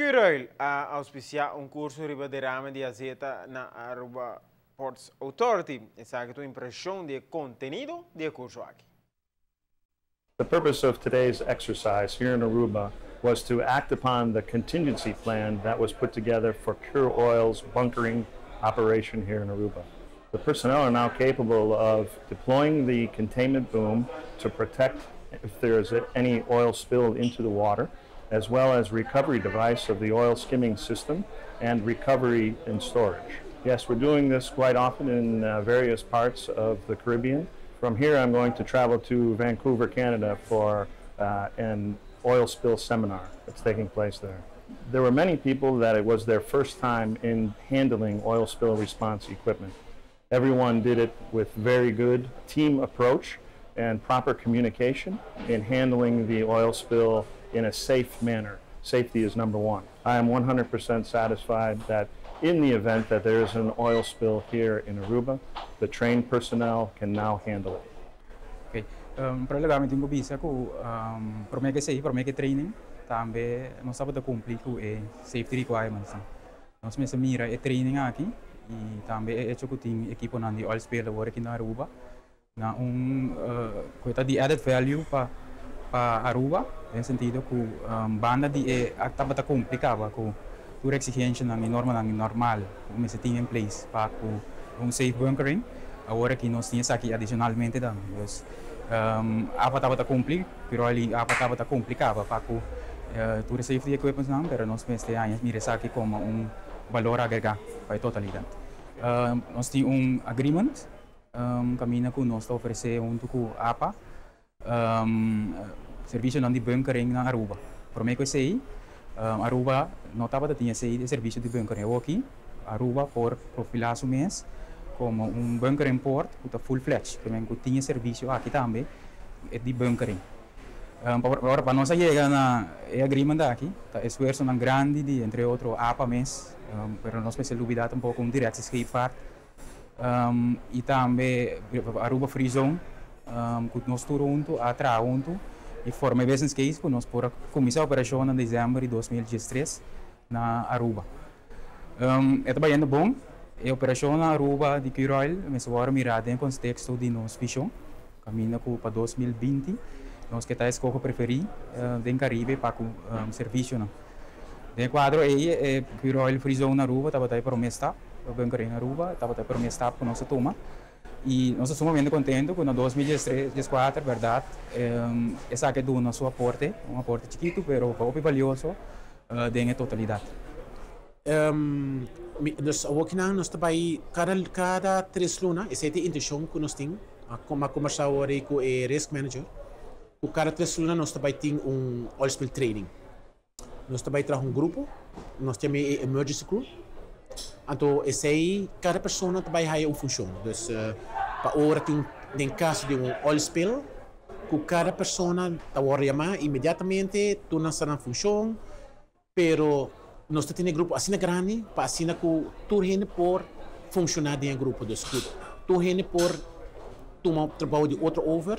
Curoil a auspicia un curso riba derame di azeta na Aruba Ports Authority. Esaki ta un impresion di contenido di e curso aki. The purpose of today's exercise here in Aruba was to act upon the contingency plan that was put together for Curoil's bunkering operation here in Aruba. The personnel are now capable of deploying the containment boom to protect if there is any oil spilled into the water, as well as recovery device of the oil skimming system and recovery and storage. Yes, we're doing this quite often in various parts of the Caribbean. From here, I'm going to travel to Vancouver, Canada for an oil spill seminar that's taking place there. There were many people that it was their first time in handling oil spill response equipment. Everyone did it with very good team approach and proper communication in handling the oil spill in a safe manner. Safety is number one. I am 100% satisfied that in the event that there is an oil spill here in Aruba, the trained personnel can now handle it. Ok. Pero legalmente tin bisa ku prome ku esei, prome ku training, tambe nos tabata kumpli ku e safety requirements. Nos mester mira e training aki i tambe e hecho ku tin ekiponan di oil spill awor aki na Aruba na un ku ta di added value pa Aruba, den sentido ku banda di e tabata kumpli kaba ku tur exigencianan i normanan normal ku mester tin in place pa ku un safe bunkering. Awor aki nos tin esaki adishonalmente tambe. Dus APA tabata kumpli, pero ali APA tabata kumpli kaba pa ku tur safety equipment nan, pero nos mester mira esaki komo un balor agregá pa e totalidat. Nos tin un agreement kaminda ku nos ta ofresé huntu ku APA servisionan di bunkering na Aruba. Promé ku esei, Aruba no tabata tin esei servisio di bunkering. Aki Aruba por profilá su mes komo un bunkering port ku ta full-fledged, ku tin servisio aki tambe di bunkering. Awor, pa nos yega na e agreement aki, ta esfuersonan grandi di, entre otro, APA mes, pero nos mester lubidá tampoko un Directie Scheepvaart, i tambe Aruba Free Zone, ku nos tur huntu, a traha huntu, i forma business case ku nos por kuminsá operashon na desèmber di 2013 na Aruba. E ta bayendo bon, e operashon na Aruba di Curoil, mester wòrdu mirá den konteksto di nos vishon, kaminda ku pa 2020, nos ke ta eskoho preferí den Karibe pa ku servisionan. Den kuadro ei, e Curoil Free Zone na Aruba tabata e promé stap, bunkering na Aruba, tabata e promé stap ku nos a tuma. I nos ta sumamente kontentu ku na 2013, 14, berdat, esaki a duna su aporte, un aporte chikitu, pero hopi balioso den totalidat. Dus awor nos ta bai kada 3 luna, esei ta e intenshon ku nos tin, komo a kombersá awor ku e risk manager, ku kada 3 luna nos ta bai tin un oil spill training. Nos ta bai traha un grupo, nos tin e emergency crew. Anto, esei kada persona ta bai haya un funshon. Dus, pa ora tin den kaso di un oil spill, ku kada persona ta wòrdu yamá inmediatamente, tur nan sa nan funshon, pero nos tin grupo asina grandi, pa asina ku tur hende por funshoná den grupo. Dus ku tur hende por tuma trabou di otro over,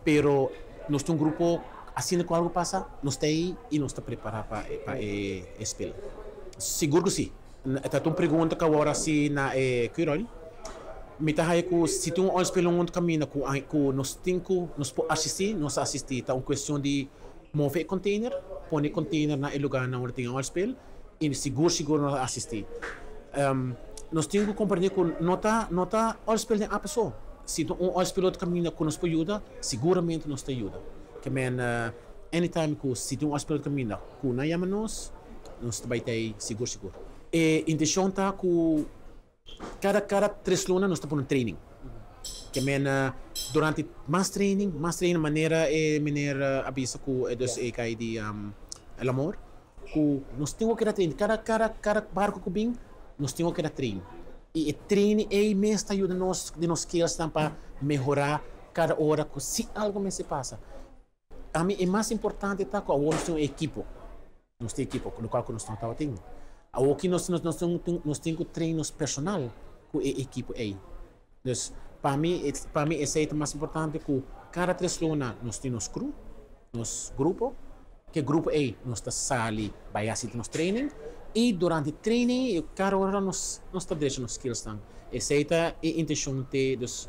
pero nos tin un grupo asina ku algu pasa, nos ta ei i nos ta prepará pa e spill. Sigur ku si. Ta un pregunta ku awor asina na e Curoil. Mi ta haya ku si tin un oil spill un kaminda ku nos tin ku nos por asistí, nos asistí. Ta un kuestion di move e container, pone e container na e lugá na unda tin oil spill i sigur sigur nos asistí. Nos tin ku komprendé ku no ta oil spill den APA so. Si tin un oil spill otro kaminda ku nos por yuda, siguramente nos ta yuda. Ke men anytime ku si tin un oil spill otro kaminda ku nan yama nos, nos ta bai t'ei sigur sigur. E intenshon ta ku kada 3 luna nos ta pone un training. Ke men durante mas training manera e meneer a bisa ku dus e kai di El Amor, ku nos tin ku keda train. Kada barko ku bin, nos tin ku keda train. I e training ei mes ta yuda nos den nos skills pa mehorá kada ora ku si algu mester pasa. Ami e mas importante ta ku awor nos tin un ekipo. Nos tin ekipo, lokual ku nos no tabatin. Awor ku nos tin ku train nos personal ku e ekipo ei. Dus pa mi esei ta mas importante ku kada 3 luna nos tin nos crew, nos grupo. Ku grupo ei nos ta sali bai hasi nos training i durante training kada ora nos ta drecha nos skills nan. Esei ta e intenshon te dus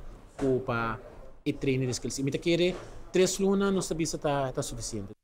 pa e training di skills. I mi ta kere 3 luna nos ta bisa ta sufisiente.